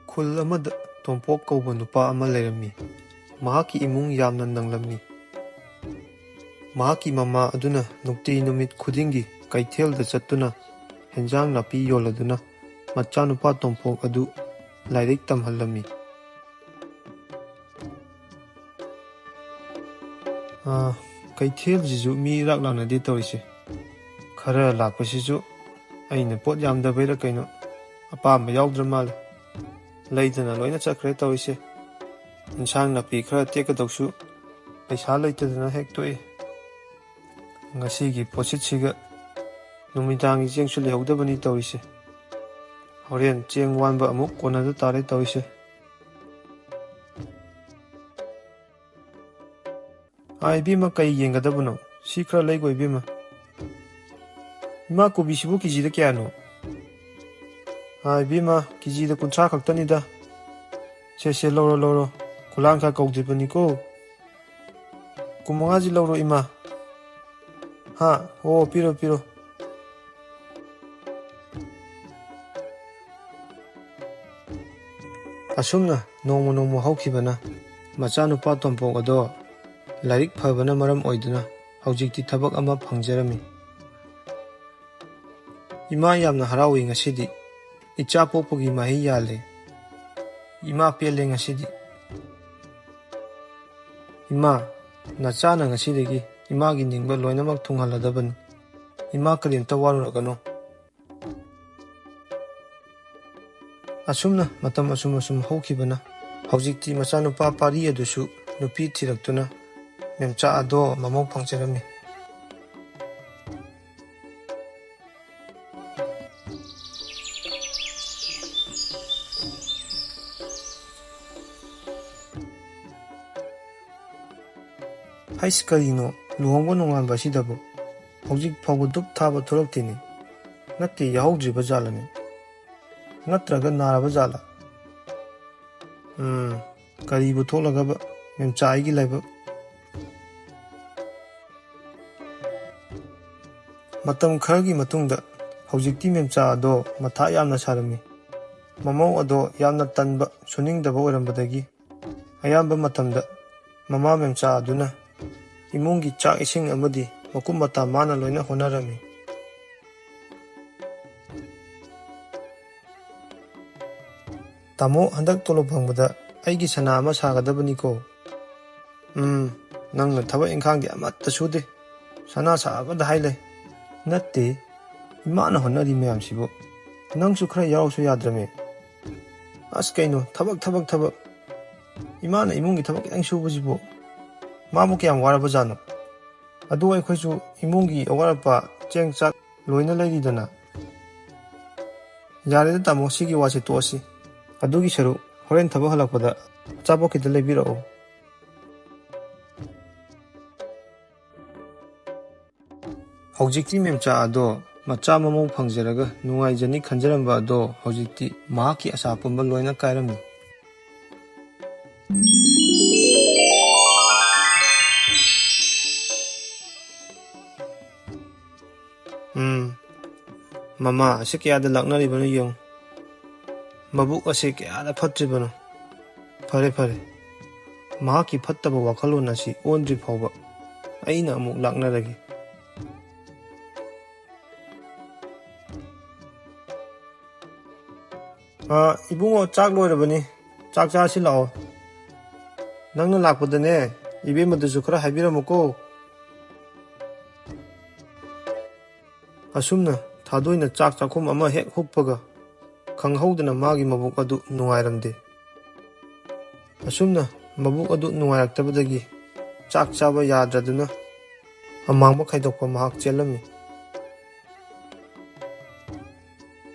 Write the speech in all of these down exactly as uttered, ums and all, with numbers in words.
ꯈꯨꯜ ꯑꯃꯗ ꯇꯣꯝꯄꯣꯛ ꯀꯧꯕ ꯅꯨꯄꯥ ꯑꯃ ꯂꯩꯔꯝꯃꯤ꯫ ꯃꯍꯥꯛꯀꯤ ꯏꯃꯨꯡ ꯌꯥꯝꯅ ꯅꯪꯂꯝꯃꯤ꯫ ꯃꯍꯥꯛꯀꯤ ꯃꯃꯥ ꯑꯗꯨꯅ ꯅꯨꯡꯇꯤ ꯅꯨꯃꯤꯠ ꯈꯨꯗꯤꯡꯒꯤ ꯀꯩꯊꯦꯜꯗ ꯆꯠꯇꯨꯅ ꯍꯦꯟꯖꯥꯡ ꯅꯥꯄꯤ ꯌꯣꯜꯂꯗꯨꯅ ꯃꯆꯥꯅꯨꯄꯥ ꯇꯣꯝꯄꯣꯛ ꯑꯗꯨ ꯂꯥꯏꯔꯤꯛ ꯇꯝꯍꯜꯂꯝꯃꯤ꯫ ꯑꯥ, ꯀꯩꯊꯦꯜꯁꯤꯁꯨ ꯃꯤ ꯏꯔꯥꯛ ꯂꯥꯛꯅꯗꯦ ꯇꯧꯔꯤꯁꯦ꯫ ꯈꯔ ꯂꯥꯛꯄꯁꯤꯁꯨ ꯑꯩꯅ ꯄꯣꯠ ꯌꯥꯝꯗꯕꯩꯔ ꯀꯩꯅꯣ, ꯑꯄꯥꯝꯕ ꯌꯥꯎꯗ꯭ꯔ ꯃꯥꯜꯂꯦ꯫ ꯂꯩꯗꯅ ꯂꯣꯏꯅ ꯆꯠꯈ꯭ꯔꯦ ꯇꯧꯔꯤꯁꯦ꯫ ꯏꯟꯁꯥꯡ ꯅꯥꯄꯤ ꯈꯔ ꯇꯦꯛꯀꯗꯧꯁꯨ ꯄꯩꯁꯥ ꯂꯩꯇꯗꯅ ꯍꯦꯛ ꯇꯣꯛꯑꯦ꯫ ꯉꯁꯤꯒꯤ ꯄꯣꯠꯁꯤꯠꯁꯤꯒ ꯅꯨꯃꯤꯗꯥꯡꯒꯤ ꯆꯦꯡꯁꯨ ꯂꯩꯍꯧꯗꯕꯅꯤ ꯇꯧꯔꯤꯁꯦ꯫ ꯍꯣꯔꯦꯟ ꯆꯦꯡ ꯋꯥꯟꯕ ꯑꯃꯨꯛ ꯀꯣꯟꯅꯗ ꯇꯥꯔꯦ ꯇꯧꯔꯤꯁꯦ꯫ ꯑꯥ, ꯏꯕꯦꯝꯃ, ꯀꯩ ꯌꯦꯡꯒꯗꯕꯅꯣ? ꯁꯤ ꯈꯔ ꯂꯩꯒꯣ, ꯏꯕꯦꯝꯃ꯫ ꯏꯃꯥ, ꯀꯣꯕꯤꯁꯤꯕꯨ ꯀꯦꯖꯤꯗ ꯀꯌꯥꯅꯣ? ꯑꯥ, ꯏꯕꯦꯝꯃ, ꯀꯦꯖꯤꯗ ꯀꯨꯟꯊ꯭ꯔꯥ ꯈꯛꯇꯅꯤꯗ꯫ ꯁꯦ, ꯁꯦ, ꯂꯧꯔꯣ, ꯂꯧꯔꯣ꯫ ꯈꯨꯂꯥꯡ ꯈꯔ ꯀꯧꯗ꯭ꯔꯤꯕꯅꯤꯀꯣ꯫ ꯀꯨꯟꯃꯉꯥꯁꯤ ꯂꯧꯔꯣ, ꯏꯃꯥ꯫ ꯍꯥ? ꯑꯣ, ꯄꯤꯔꯣ, ꯄꯤꯔꯣ꯫ ꯑꯁꯨꯝꯅ ꯅꯣꯡꯃ ꯅꯣꯡꯃ ꯍꯧꯈꯤꯕꯅ ꯃꯆꯥꯅꯨꯄꯥ ꯇꯣꯝꯄꯣꯛ ꯑꯗꯣ ꯂꯥꯏꯔꯤꯛ ꯐꯕꯅ ꯃꯔꯝ ꯑꯣꯏꯗꯨꯅ ꯍꯧꯖꯤꯛꯇꯤ ꯊꯕꯛ ꯑꯃ ꯐꯪꯖꯔꯝꯃꯤ꯫ ꯏꯃꯥ ꯌꯥꯝꯅ ꯍꯔꯥꯎꯏ ꯉꯁꯤꯗꯤ꯫ ꯏꯆꯥ ꯄꯣꯛꯄꯒꯤ ꯃꯍꯩ ꯌꯥꯜꯂꯦ꯫ ꯏꯃꯥ ꯄꯦꯜꯂꯦ ꯉꯁꯤꯗꯤ꯫ ꯏꯃꯥ, ꯅꯆꯥꯅ ꯉꯁꯤꯗꯒꯤ ꯏꯃꯥꯒꯤ ꯅꯤꯡꯕ ꯂꯣꯏꯅꯃꯛ ꯊꯨꯡꯍꯜꯂꯗꯕꯅꯤ꯫ ꯏꯃꯥ ꯀꯔꯤꯝꯇ ꯋꯥꯔꯨꯔꯒꯅꯨ꯫ ꯑꯁꯨꯝꯅ ꯃꯇꯝ ꯑꯁꯨꯝ ꯑꯁꯨꯝ ꯍꯧꯈꯤꯕꯅ ꯍꯧꯖꯤꯛꯇꯤ ꯃꯆꯥꯅꯨꯄꯥ ꯄꯥꯔꯤ ꯑꯗꯨꯁꯨ ꯅꯨꯄꯤ ꯊꯤꯔꯛꯇꯨꯅ ꯃꯦꯝꯆꯥ ꯑꯗꯣ ꯃꯃꯧ ꯐꯪꯖꯔꯝꯃꯤ꯫ ꯍꯩꯁ, ꯀꯔꯤꯅꯣ ꯂꯨꯍꯣꯡꯕ ꯅꯣꯡꯉꯥꯟꯕ ꯑꯁꯤꯗꯕꯨ? ꯍꯧꯖꯤꯛ ꯐꯥꯎꯕ ꯙꯨꯞ ꯊꯥꯕ ꯊꯣꯛꯂꯛꯇꯦꯅꯦ꯫ ꯅꯠꯇꯦ, ꯌꯥꯍꯧꯗ꯭ꯔꯤꯕ ꯖꯥꯠꯂꯅꯦ? ꯅꯠꯇ꯭ꯔꯒ ꯅꯥꯔꯕ ꯖꯥꯠꯂ? ꯎꯝ, ꯀꯔꯤꯕꯨ ꯊꯣꯛꯂꯒꯕ ꯃꯦꯝꯆꯥ ꯑꯩꯒꯤ ꯂꯥꯏꯕꯛ? ꯃꯇꯝ ꯈꯔꯒꯤ ꯃꯇꯨꯡꯗ ꯍꯧꯖꯤꯛꯇꯤ ꯃꯦꯝꯆꯥ ꯑꯗꯣ ꯃꯊꯥ ꯌꯥꯝꯅ ꯁꯥꯔꯝꯃꯤ꯫ ꯃꯃꯧ ꯑꯗꯣ ꯌꯥꯝꯅ ꯇꯟꯕ, ꯁꯨꯅꯤꯡꯗꯕ ꯑꯣꯏꯔꯝꯕꯗꯒꯤ ꯑꯌꯥꯝꯕ ꯃꯇꯝꯗ ꯃꯃꯥ ꯃꯦꯝꯆꯥ ꯑꯗꯨꯅ ꯏꯃꯨꯡꯒꯤ ꯆꯥꯛ ꯏꯁꯤꯡ ꯑꯃꯗꯤ ꯃꯀꯨꯞ ꯃꯇꯥ ꯃꯥꯅ ꯂꯣꯏꯅ ꯍꯣꯠꯅꯔꯝꯃꯤ꯫ "ꯇꯥꯃꯣ, ꯍꯟꯗꯛ ꯇꯣꯂꯣꯞ ꯐꯪꯕꯗ ꯑꯩꯒꯤ ꯁꯅꯥ ꯑꯃ ꯁꯥꯒꯗꯕꯅꯤꯀꯣ꯫" "ꯎꯝ, ꯅꯪꯅ ꯊꯕꯛ ꯏꯪꯈꯥꯡꯗꯤ ꯑꯃꯠꯇ ꯁꯨꯗꯦ, ꯁꯅꯥ ꯁꯥꯕꯗ ꯍꯥꯏ ꯂꯩ꯫" "ꯅꯠꯇꯦ, ꯏꯃꯥꯅ ꯍꯣꯠꯅꯔꯤ ꯃꯌꯥꯝꯁꯤꯕꯨ ꯅꯪꯁꯨ ꯈꯔ ꯌꯥꯎꯔꯁꯨ ꯌꯥꯗ꯭ꯔꯃꯦ?" "ꯑꯁ ꯀꯩꯅꯣ, ꯊꯕꯛ, ꯊꯕꯛ, ꯊꯕꯛ꯫ ꯏꯃꯥꯅ ꯏꯃꯨꯡꯒꯤ ꯊꯕꯛ ꯈꯤꯇꯪ ꯁꯨꯕꯁꯤꯕꯨ ꯃꯥꯕꯨ ꯀꯌꯥꯝ ꯋꯥꯔꯕꯖꯥꯠꯅꯣ? ꯑꯗꯨ ꯑꯩꯈꯣꯏꯁꯨ ꯏꯃꯨꯡꯒꯤ ꯑꯋꯥꯠ ꯑꯄꯥ, ꯆꯦꯡ ꯆꯥꯛ ꯂꯣꯏꯅ ꯂꯩꯔꯤꯗꯅ꯫" "ꯌꯥꯔꯦꯗ ꯇꯥꯃꯣ, ꯁꯤꯒꯤ ꯋꯥꯁꯦ ꯇꯣꯛꯑꯁꯤ꯫ ꯑꯗꯨꯒꯤ ꯁꯔꯨꯛ ꯍꯣꯔꯦꯟ ꯊꯕꯛ ꯍꯜꯂꯛꯄꯗ ꯑꯆꯥꯄꯣꯠ ꯈꯤꯇ ꯂꯩꯕꯤꯔꯛꯑꯣ꯫" ꯍꯧꯖꯤꯛꯇꯤ ꯃꯦꯝꯆꯥ ꯑꯗꯣ ꯃꯆꯥ ꯃꯃꯧ ꯐꯪꯖꯔꯒ ꯅꯨꯡꯉꯥꯏꯖꯅꯤ ꯈꯟꯖꯔꯝꯕ ꯑꯗꯣ ꯍꯧꯖꯤꯛꯇꯤ ꯃꯍꯥꯛꯀꯤ ꯑꯁꯥ ꯄꯨꯝꯕ ꯂꯣꯏꯅ ꯀꯥꯏꯔꯝꯃꯤ꯫ ꯎꯝ, ꯃꯃꯥ ꯑꯁꯤ ꯀꯌꯥꯗ ꯂꯥꯛꯅꯔꯤꯕꯅꯣ ꯌꯦꯡꯉꯨ꯫ ꯃꯕꯨꯛ ꯑꯁꯤ ꯀꯌꯥꯗ ꯐꯠꯇ꯭ꯔꯤꯕꯅꯣ꯫ ꯐꯔꯦ, ꯐꯔꯦ꯫ ꯃꯍꯥꯛꯀꯤ ꯐꯠꯇꯕ ꯋꯥꯈꯜꯂꯣꯟ ꯑꯁꯤ ꯑꯣꯟꯗ꯭ꯔꯤ ꯐꯥꯎꯕ ꯑꯩꯅ ꯑꯃꯨꯛ ꯂꯥꯛꯅꯔꯒꯦ꯫ "ꯑ, ꯏꯕꯨꯡꯉꯣ, ꯆꯥꯛ ꯂꯣꯏꯔꯕꯅꯤ꯫ ꯆꯥꯛ ꯆꯥꯁꯤ ꯂꯥꯛꯑꯣ꯫ ꯅꯪꯅ ꯂꯥꯛꯄꯗꯅꯦ, ꯏꯕꯦꯝꯃꯗꯨꯁꯨ ꯈꯔ ꯍꯥꯏꯕꯤꯔꯝꯃꯨꯀꯣ꯫" ꯑꯁꯨꯝꯅ ꯊꯥꯗꯣꯏꯅ ꯆꯥꯛ ꯆꯥꯛꯈꯨꯝ ꯑꯃ ꯍꯦꯛ ꯍꯨꯛꯄꯒ, ꯈꯪꯍꯧꯗꯅ ꯃꯥꯒꯤ ꯃꯕꯨꯛ ꯑꯗꯨ ꯅꯨꯡꯉꯥꯏꯔꯝꯗꯦ꯫ ꯑꯁꯨꯝꯅ ꯃꯕꯨꯛ ꯑꯗꯨ ꯅꯨꯡꯉꯥꯏꯔꯛꯇꯕꯗꯒꯤ ꯆꯥꯛ ꯆꯥꯕ ꯌꯥꯗ꯭ꯔꯗꯨꯅ ꯑꯃꯥꯡꯕ ꯈꯥꯏꯗꯣꯛꯄ ꯃꯍꯥꯛ ꯆꯦꯜꯂꯝꯃꯤ꯫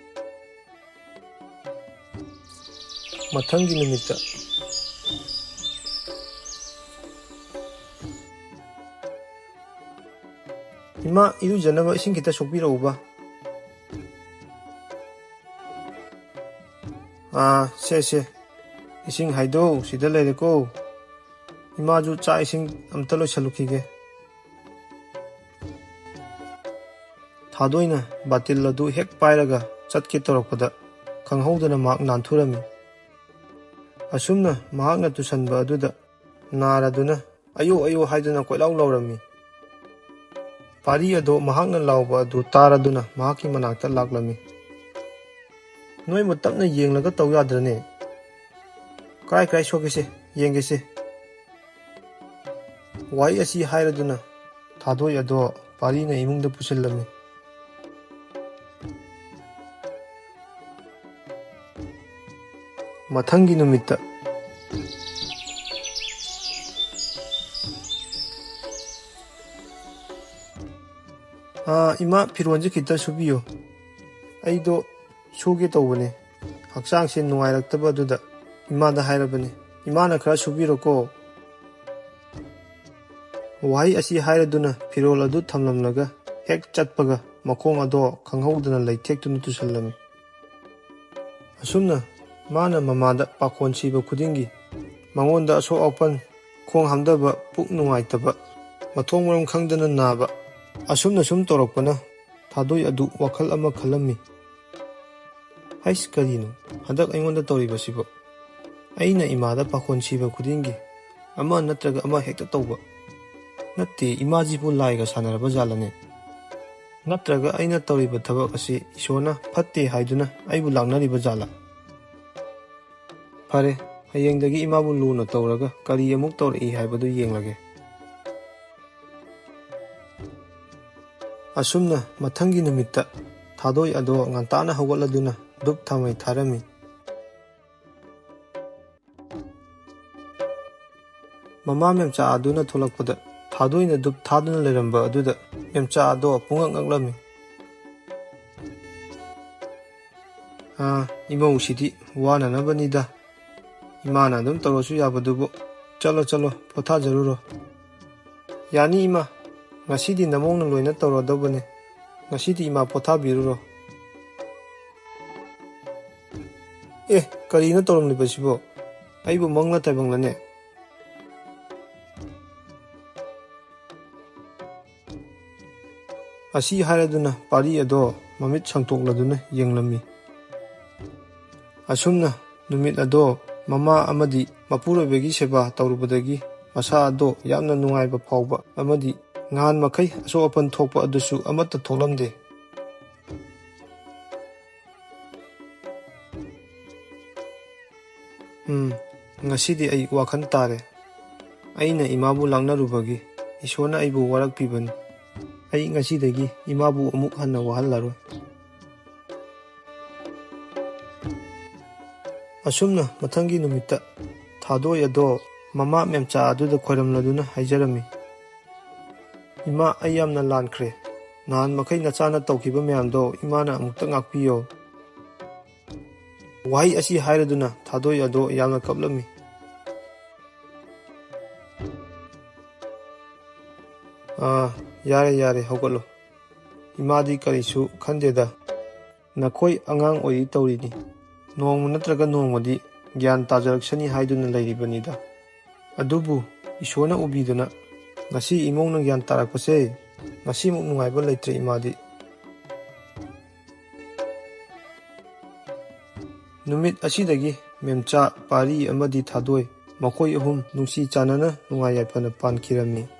ꯃꯊꯪꯒꯤ ꯅꯨꯃꯤꯠꯇ, "ꯏꯃꯥ, ꯏꯔꯨꯖꯅꯕ ꯏꯁꯤꯡ ꯈꯤꯇ ꯁꯣꯛꯄꯤꯔꯛꯎꯕ꯫" "ꯑꯥ, ꯁꯦ, ꯁꯦ, ꯏꯁꯤꯡ ꯍꯥꯏꯗꯣ ꯁꯤꯗ ꯂꯩꯔꯦꯀꯣ꯫ ꯏꯃꯥꯁꯨ ꯆꯥꯛ ꯏꯁꯤꯡ ꯑꯝꯇ ꯂꯣꯏꯁꯜꯂꯨꯈꯤꯒꯦ꯫" ꯊꯥꯗꯣꯏꯅ ꯕꯥꯇꯤꯜ ꯑꯗꯨ ꯍꯦꯛ ꯄꯥꯏꯔꯒ ꯆꯠꯀꯦ ꯇꯧꯔꯛꯄꯗ, ꯈꯪꯍꯧꯗꯅ ꯃꯍꯥꯛ ꯅꯥꯟꯊꯨꯔꯝꯃꯤ꯫ ꯑꯁꯨꯝꯅ ꯃꯍꯥꯛꯅ ꯇꯨꯁꯟꯕ ꯑꯗꯨꯗ ꯅꯥꯔꯗꯨꯅ "ꯑꯌꯣ, ꯑꯌꯣ" ꯍꯥꯏꯗꯨꯅ ꯀꯣꯏꯂꯥꯎ ꯂꯥꯎꯔꯝꯃꯤ꯫ ꯄꯥꯔꯤ ꯑꯗꯣ ꯃꯍꯥꯛꯅ ꯂꯥꯎꯕ ꯑꯗꯨ ꯇꯥꯔꯗꯨꯅ ꯃꯍꯥꯛꯀꯤ ꯃꯅꯥꯛꯇ ꯂꯥꯛꯂꯝꯃꯤ꯫ "ꯅꯣꯏꯕꯨ ꯇꯞꯅ ꯌꯦꯡꯂꯒ ꯇꯧ ꯌꯥꯗ꯭ꯔꯅꯦ? ꯀꯔꯥꯏ ꯀꯔꯥꯏ ꯁꯣꯛꯀꯦꯁꯦ, ꯌꯦꯡꯒꯦꯁꯦ"꯫ ꯋꯥꯍꯩ ꯑꯁꯤ ꯍꯥꯏꯔꯗꯨꯅ ꯊꯥꯗꯣꯏ ꯑꯗꯣ ꯄꯥꯔꯤꯅ ꯏꯃꯨꯡꯗ ꯄꯨꯁꯤꯜꯂꯝꯃꯤ꯫ ꯃꯊꯪꯒꯤ ꯅꯨꯃꯤꯠꯇ꯫ "ꯑꯥ, ꯏꯃꯥ, ꯐꯤꯔꯣꯟꯁꯦ ꯈꯤꯇ ꯁꯨꯕꯤꯌꯨ꯫ ꯑꯩꯗꯣ ꯁꯨꯒꯦ ꯇꯧꯕꯅꯦ꯫ ꯍꯛꯆꯥꯡꯁꯦ ꯅꯨꯡꯉꯥꯏꯔꯛꯇꯕ ꯑꯗꯨꯗ ꯏꯃꯥꯗ ꯍꯥꯏꯔꯕꯅꯦ꯫ ꯏꯃꯥꯅ ꯈꯔ ꯁꯨꯕꯤꯔꯣꯀꯣ"꯫ ꯋꯥꯍꯩ ꯑꯁꯤ ꯍꯥꯏꯔꯗꯨꯅ ꯐꯤꯔꯣꯜ ꯑꯗꯨ ꯊꯝꯂꯝꯂꯒ ꯍꯦꯛ ꯆꯠꯄꯒ ꯃꯈꯣꯡ ꯑꯗꯣ ꯈꯪꯍꯧꯗꯅ ꯂꯩꯊꯦꯛꯇꯨꯅ ꯇꯨꯁꯜꯂꯝꯃꯤ꯫ ꯑꯁꯨꯝꯅ ꯃꯥꯅ ꯃꯃꯥꯗ ꯄꯥꯈꯣꯟ ꯁꯤꯕ ꯈꯨꯗꯤꯡꯒꯤ, ꯃꯉꯣꯟꯗ ꯑꯁꯣꯛ ꯑꯄꯟ, ꯈꯣꯡ ꯍꯥꯝꯊꯕ, ꯄꯨꯛ ꯅꯨꯡꯉꯥꯏꯇꯕ, ꯃꯊꯣꯡ ꯃꯔꯝ ꯈꯪꯗꯅ ꯅꯥꯕ, ꯑꯁꯨꯝꯅ ꯁꯨꯝ ꯇꯧꯔꯛꯄꯅ ꯊꯥꯗꯣꯏ ꯑꯗꯨ ꯋꯥꯈꯜ ꯑꯃ ꯈꯜꯂꯝꯃꯤ꯫ "ꯍꯩꯁ, ꯀꯔꯤꯅꯣ ꯍꯟꯗꯛ ꯑꯩꯉꯣꯟꯗ ꯇꯧꯔꯤꯕꯁꯤꯕꯣ? ꯑꯩꯅ ꯏꯃꯥꯗ ꯄꯥꯈꯣꯟ ꯁꯤꯕ ꯈꯨꯗꯤꯡꯒꯤ ꯑꯃ ꯅꯠꯇ꯭ꯔꯒ ꯑꯃ ꯍꯦꯛꯇ ꯇꯧꯕ꯫ ꯅꯠꯇꯦ, ꯏꯃꯥꯁꯤꯕꯨ ꯂꯥꯏꯒ ꯁꯥꯟꯅꯔꯕ ꯖꯥꯠꯂꯅꯦ? ꯅꯠꯇ꯭ꯔꯒ ꯑꯩꯅ ꯇꯧꯔꯤꯕ ꯊꯕꯛ ꯑꯁꯤ ꯏꯁꯣꯔꯅ ꯐꯠꯇꯦ ꯍꯥꯏꯗꯨꯅ ꯑꯩꯕꯨ ꯂꯥꯛꯅꯔꯤꯕ ꯖꯥꯠꯂ? ꯐꯔꯦ, ꯍꯌꯦꯡꯗꯒꯤ ꯏꯃꯥꯕꯨ ꯂꯨꯅ ꯇꯧꯔꯒ ꯀꯔꯤ ꯑꯃꯨꯛ ꯇꯧꯔꯛꯏ ꯍꯥꯏꯕꯗꯨ ꯌꯦꯡꯂꯒꯦ"꯫ ꯑꯁꯨꯝꯅ ꯃꯊꯪꯒꯤ ꯅꯨꯃꯤꯠꯇ ꯊꯥꯗꯣꯏ ꯑꯗꯣ ꯉꯟꯇꯥꯅ ꯍꯧꯒꯠꯂꯗꯨꯅ ꯙꯨꯞ ꯊꯥꯎꯃꯩ ꯊꯥꯔꯝꯃꯤ꯫ ꯃꯃꯥ ꯃꯦꯝꯆꯥ ꯑꯗꯨꯅ ꯊꯣꯛꯂꯛꯄꯗ ꯊꯥꯗꯣꯏꯅ ꯙꯨꯞ ꯊꯥꯗꯨꯅ ꯂꯩꯔꯝꯕ ꯑꯗꯨꯗ ꯃꯦꯝꯆꯥ ꯑꯗꯣ ꯄꯨꯡꯉꯛ ꯉꯛꯂꯝꯃꯤ꯫ "ꯑꯥ, ꯏꯃꯧꯁꯤꯗꯤ ꯋꯥꯅꯅꯕꯅꯤꯗ꯫ ꯏꯃꯥꯅ ꯑꯗꯨꯝ ꯇꯧꯔꯁꯨ ꯌꯥꯕꯗꯨꯕꯨ꯫ ꯆꯠꯂꯣ, ꯆꯠꯂꯣ, ꯄꯣꯊꯥꯖꯔꯨꯔꯣ"꯫ "ꯌꯥꯅꯤ ꯏꯃꯥ, ꯉꯁꯤꯗꯤ ꯅꯃꯧꯅ ꯂꯣꯏꯅ ꯇꯧꯔꯗꯧꯕꯅꯦ꯫ ꯉꯁꯤꯗꯤ ꯏꯃꯥ ꯄꯣꯊꯥꯕꯤꯔꯨꯔꯣ"꯫ "ꯑꯦ, ꯀꯔꯤꯅꯣ ꯇꯧꯔꯝꯂꯤꯕꯁꯤꯕꯣ? ꯑꯩꯕꯨ ꯃꯪꯂ ꯇꯥꯏꯕꯪꯂꯅꯦ?" ꯑꯁꯤ ꯍꯥꯏꯔꯗꯨꯅ ꯄꯥꯔꯤ ꯑꯗꯣ ꯃꯃꯤꯠ ꯁꯪꯇꯣꯛꯂꯗꯨꯅ ꯌꯦꯡꯂꯝꯃꯤ꯫ ꯑꯁꯨꯝꯅ ꯅꯨꯃꯤꯠ ꯑꯗꯣ ꯃꯃꯥ ꯑꯃꯗꯤ ꯃꯄꯨꯔꯣꯏꯕꯒꯤ ꯁꯦꯕꯥ ꯇꯧꯔꯨꯕꯗꯒꯤ ꯃꯁꯥ ꯑꯗꯣ ꯌꯥꯝꯅ ꯅꯨꯡꯉꯥꯏꯕ ꯐꯥꯎꯕ ꯑꯃꯗꯤ ꯉꯍꯥꯟ ꯃꯈꯩ ꯑꯁꯣꯛ ꯑꯄꯟ ꯊꯣꯛꯄ ꯑꯗꯨꯁꯨ ꯑꯃꯠꯇ ꯊꯣꯛꯂꯝꯗꯦ꯫ ꯎꯝ, ꯉꯁꯤꯗꯤ ꯑꯩ ꯋꯥꯈꯜ ꯇꯥꯔꯦ꯫ ꯑꯩꯅ ꯏꯃꯥꯕꯨ ꯂꯥꯛꯅꯔꯨꯕꯒꯤ ꯏꯁꯣꯔꯅ ꯑꯩꯕꯨ ꯋꯥꯔꯛꯄꯤꯕꯅꯤ꯫ ꯑꯩ ꯉꯁꯤꯗꯒꯤ ꯏꯃꯥꯕꯨ ꯑꯃꯨꯛ ꯍꯟꯅ ꯋꯥꯍꯜꯂꯔꯣꯏ꯫ ꯑꯁꯨꯝꯅ ꯃꯊꯪꯒꯤ ꯅꯨꯃꯤꯠꯇ ꯊꯥꯗꯣꯏ ꯑꯗꯣ ꯃꯃꯥ ꯃꯦꯝꯆꯥ ꯑꯗꯨꯗ ꯈꯣꯏꯔꯝꯂꯗꯨꯅ ꯍꯥꯏꯖꯔꯝꯃꯤ, "ꯏꯃꯥ, ꯑꯩ ꯌꯥꯝꯅ ꯂꯥꯟꯈ꯭ꯔꯦ꯫ ꯅꯍꯥꯟ ꯃꯈꯩ ꯅꯆꯥꯅ ꯇꯧꯈꯤꯕ ꯃꯌꯥꯝꯗꯣ ꯏꯃꯥꯅ ꯑꯃꯨꯛꯇ ꯉꯥꯛꯄꯤꯌꯣ"꯫ ꯋꯥꯍꯩ ꯑꯁꯤ ꯍꯥꯏꯔꯗꯨꯅ ꯊꯥꯗꯣꯏ ꯑꯗꯣ ꯌꯥꯝꯅ ꯀꯞꯂꯝꯃꯤ꯫ "ꯑꯥ, ꯌꯥꯔꯦ, ꯌꯥꯔꯦ, ꯍꯧꯒꯠꯂꯣ꯫ ꯏꯃꯥꯗꯤ ꯀꯔꯤꯁꯨ ꯈꯟꯗꯦꯗ꯫ ꯅꯈꯣꯏ ꯑꯉꯥꯡ ꯑꯣꯏꯔꯤ ꯇꯧꯔꯤꯅꯤ꯫ ꯅꯣꯡꯃ ꯅꯠꯇ꯭ꯔꯒ ꯅꯣꯡꯃꯗꯤ ꯒ꯭ꯌꯥꯟ ꯇꯥꯖꯔꯛꯁꯅꯤ ꯍꯥꯏꯗꯨꯅ ꯂꯩꯔꯤꯕꯅꯤꯗ꯫ ꯑꯗꯨꯕꯨ ꯏꯁꯣꯔꯅ ꯎꯕꯤꯗꯅ ꯉꯁꯤ ꯏꯃꯧꯅ ꯒ꯭ꯌꯥꯟ ꯇꯥꯔꯛꯄꯁꯦ, ꯉꯁꯤꯃꯨꯛ ꯅꯨꯡꯉꯥꯏꯕ ꯂꯩꯇ꯭ꯔꯦ ꯏꯃꯥꯗꯤ"꯫ ꯅꯨꯃꯤꯠ ꯑꯁꯤꯗꯒꯤ ꯃꯦꯝꯆꯥ, ꯄꯥꯔꯤ ꯑꯃꯗꯤ ꯊꯥꯗꯣꯏ ꯃꯈꯣꯏ ꯑꯍꯨꯝ ꯅꯨꯡꯁꯤ ꯆꯥꯟꯅꯅ ꯅꯨꯡꯉꯥꯏ ꯌꯥꯏꯐꯅ ꯄꯥꯟꯈꯤꯔꯝꯃꯤ꯫